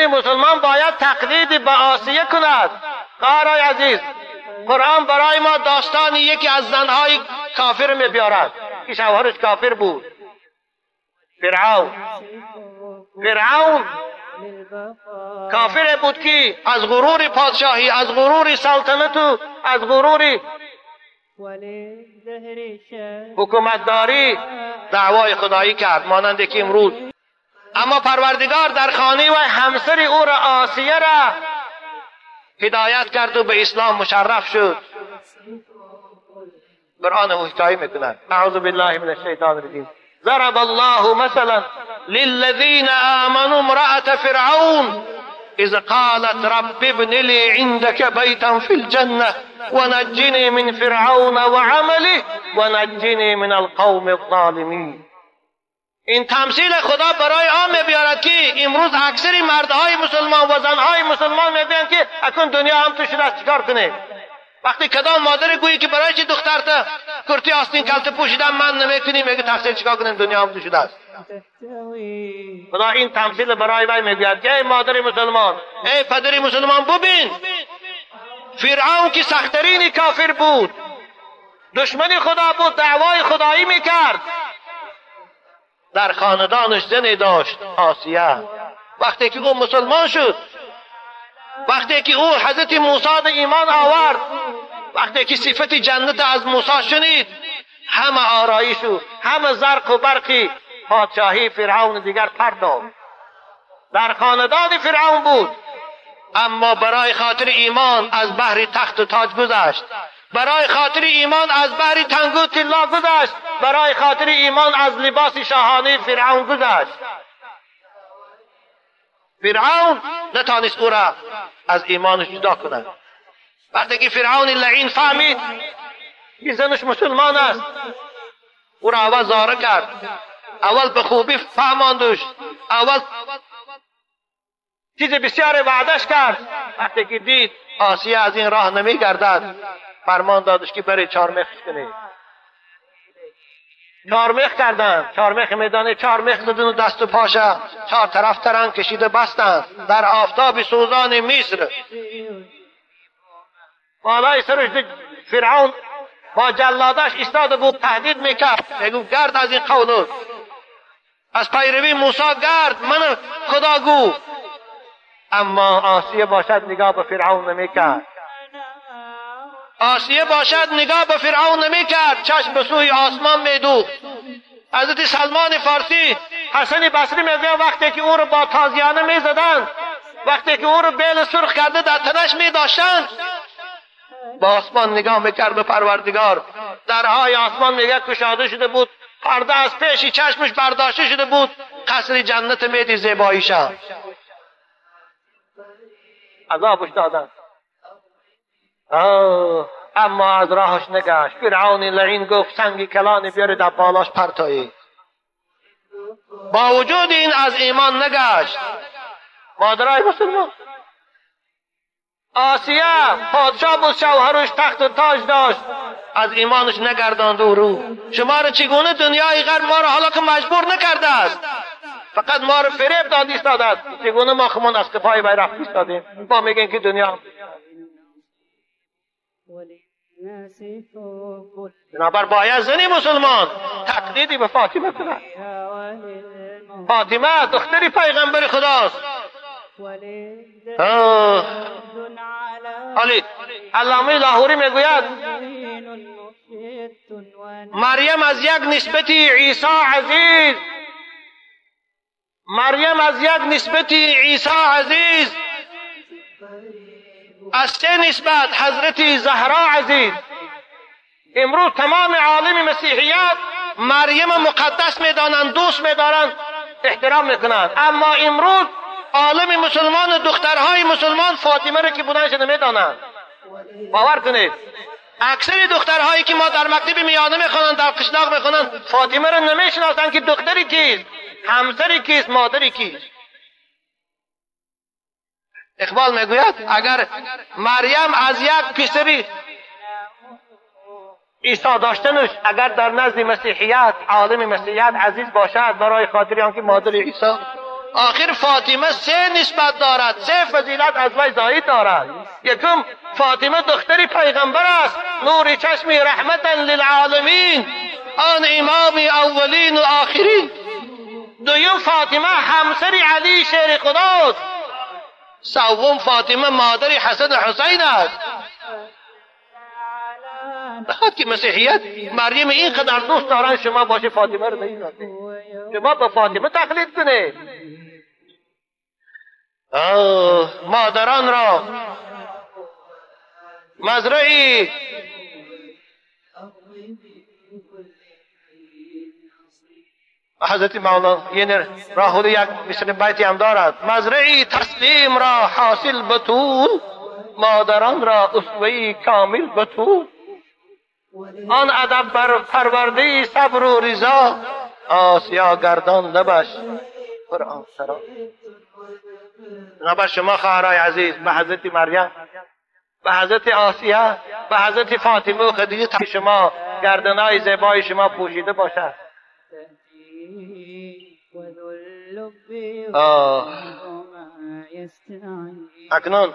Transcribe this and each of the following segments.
زن مسلمان باید تقلید به آسیه کند. خواهرای عزیز، قرآن برای ما داستان یکی از زنهای کافر می‌بیارد که شوهرش کافر بود، فرعون. فرعون کافر بود که از غرور پادشاهی، از غرور سلطنت و از غرور حکومتداری دعوای خدایی کرد، مانند که امروز. اما پروردگار در خانه و همسر او را آسیه را هدایت کرد و به اسلام مشرف شد. قرآن حکایت میکند. اعوذ بالله من الشیطان الرجیم. ضرب الله مثلا للذین آمنوا امرأة فرعون اذ قالت رب ابن لي عندك بيتا في الجنة ونجني من فرعون وعمله ونجني من القوم الظالمین. این تمثیل خدا برای آن می‌بیارد که امروز اکثر مردهای مسلمان و زنهای مسلمان می‌گویند که اکنون دنیا هم تو شده است، چیکار کنیم؟ وقتی کدام مادر گویی که برای چی دخترت کرتی آستین کلته پوشیدن من نمی‌کنی، میگه تقصیر چیکار کنیم، دنیا هم تو شده است. خدا این تمثیل برای وی میگوید که ای مادر مسلمان، ای پدر مسلمان، ببین فرعون که سخترین کافر بود، دشمن خدا بود، دعوای خدایی میکرد، در خاندانش زنی داشت آسیه. وقتی که او مسلمان شد، وقتی که او حضرت موسی به ایمان آورد، وقتی که صفت جنت از موسی شنید، همه آرایش و همه زرق و برقی پادشاهی فرعون دیگر پرداخت. در خاندان فرعون بود، اما برای خاطر ایمان از بحر تخت و تاج گذشت، برای خاطر ایمان از بحر تنگ و طلا گذشت، برای خاطر ایمان از لباس شاهانه فرعون گذشت. فرعون نتانست او را از ایمانش جدا کند. وقتی که فرعون لعین فهمید که زنش مسلمان است، او را اول زاره کرد، اول به خوبی فهماندش، اول چیز بسیار وعدش کرد. وقتی که دید آسیه از این راه نمیگردد، فرمان دادش که بری چارمخ کنی. چارمخ کردند، چارمخ میدانه، چارمخ زدن و دست و پاشه چهار طرف ترن کشیده بستند در آفتاب سوزان مصر. بالای سرش فرعون با جلادش ایستاده بود، تهدید میکرد، میگفت گرد از این قول، از پیروی موسی گرد، من خدا گو. اما آسیه باشد نگاه به فرعون نمیکرد، آسیه باشد نگاه به فرعون نمیکرد، چشم به سوی آسمان میدوخت. حضرت سلمان فارسی، حسن بصری میگوید وقتی که او رو با تازیانه میزدند، وقتی که او رو بیل سرخ کرده در تنش میداشتند، با آسمان نگاه میکرد به پروردگار. درهای آسمان میگه کشاده شده بود، پرده از پیش چشمش برداشته شده بود، قصر جنت میدی زیباییشه. عذابش دادند، اما از راهش نگشت. فرعون لعین گفت سنگ کلانی بیاره در بالاش پرتایی. با وجود این از ایمان نگشت. مادرای مسلمان، آسیه پادشاه بود، شوهرش تخت و تاج داشت، از ایمانش نگرداند او رو. شما رو چگونه دنیای غرب ما رو حالا که مجبور نکرده است، فقط ما رو فریب داد ایستاده است، چگونه ما خمون از قفای وی رفت ایستادیم؟ با میگن که دنیا. بنابر باید زنی مسلمان تقلیدی به فاطمه کند. فاطمه دختری پیغمبر خداست. علی علامه لاهوری میگوید مریم از یک نسبتی عیسی عزیز، مریم از یک نسبتی عیسی عزیز، از سه نسبت حضرت زهرا عزیز. امروز تمام عالم مسیحیت مریم مقدس میدانند، دوست میدارند، احترام میکنند، اما امروز عالم مسلمان و دخترهای مسلمان فاطمه را که بودنش نمیدانند. باور کنید اکثر دخترهایی که ما در مکتب میانه میخوانند، در قشلاق میخوانند، فاطمه را نمیشناسند که دختری کیست، همسری کیست، مادری کیست. اقبال میگوید اگر مریم از یک پسری عیسی داشتنش اگر در نزد مسیحیت، عالم مسیحیت عزیز باشد، برای خاطر آنکه مادر عیسی، آخر فاطمه سه نسبت دارد، سه فضیلت از وی زاید دارد. یکم، فاطمه دختر پیغمبر است، نور چشمی رحمتا للعالمین، آن امام اولین و آخرین. دویم، فاطمه همسر علی شیر خداست. سوم، فاطمه مادر حسن و حسین است. نخواد که مسیحیت مریم اینقدر دوست دارن، شما باشه فاطمه رو نمی‌شناسید. شما با فاطمه تقلید کنید. مادران را مزرعی حضرت مولانا یعنی راهود یک مثل بیتی هم دارد: مزرعی تسلیم را حاصل بطول، مادران را اسوهی کامل بطول. آن ادب بر پرورده صبر و رضا، آسیا گردان لبش قرآن سرا. بنابر شما خواهرای عزیز، به حضرت مریم، به حضرت آسیه، به حضرت فاطمه و خدیجه شما گردنای زیبای شما پوشیده باشد. اکنون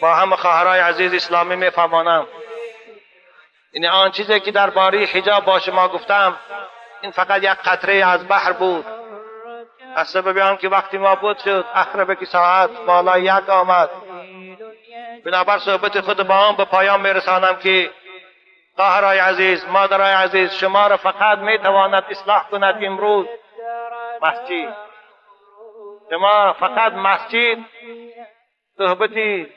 با همه خواهرای عزیز اسلامی میفهمانم این آن چیزی که درباره حجاب با شما گفتم، این فقط یک قطره از بحر بود. از سبب آن که وقتی ما بود شد اخربه که ساعت بالای 1 آمد. بنابر صحبت خود با آن به پایان میرسانم که خواهرای عزیز، مادرای عزیز، شما را فقط میتواند اصلاح کند امروز مسجد. شما فقط مسجد، صحبت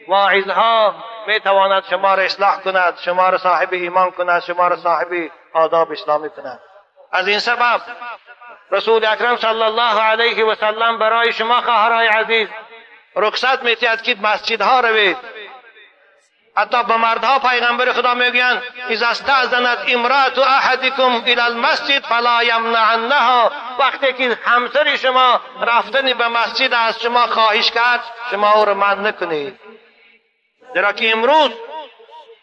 واعظها میتواند شما را اصلاح کند، شما را صاحب ایمان کند، شما را صاحب آداب اسلامی کند. از این سبب رسول اکرم صلی الله علیه و سلم برای شما خواهرای عزیز رخصت میتید که مسجدها روید. حتی به مردها پیغمبر خدا میگویند: اذا استأذنت امرأة احدکم الی المسجد فلا یمنعنها. وقتی که همسر شما رفتن به مسجد از شما خواهش کرد، شما او را منع نکنید. زیرا که امروز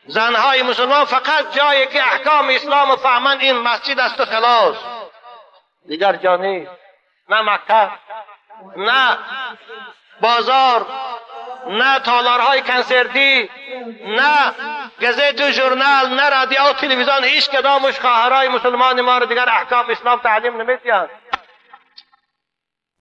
زنهای مسلمان فقط جایی که احکام اسلام فهمند این مسجد است و خلاص، دیگر جا نیست. نه مکتب، نه بازار، نه تالارهای کنسرتی، نه گزت و ژورنال، نه رادیو و تلویزیون، هیچ کدامش خواهرای مسلمان ما رو دیگر احکام اسلام تعلیم نمیدهند.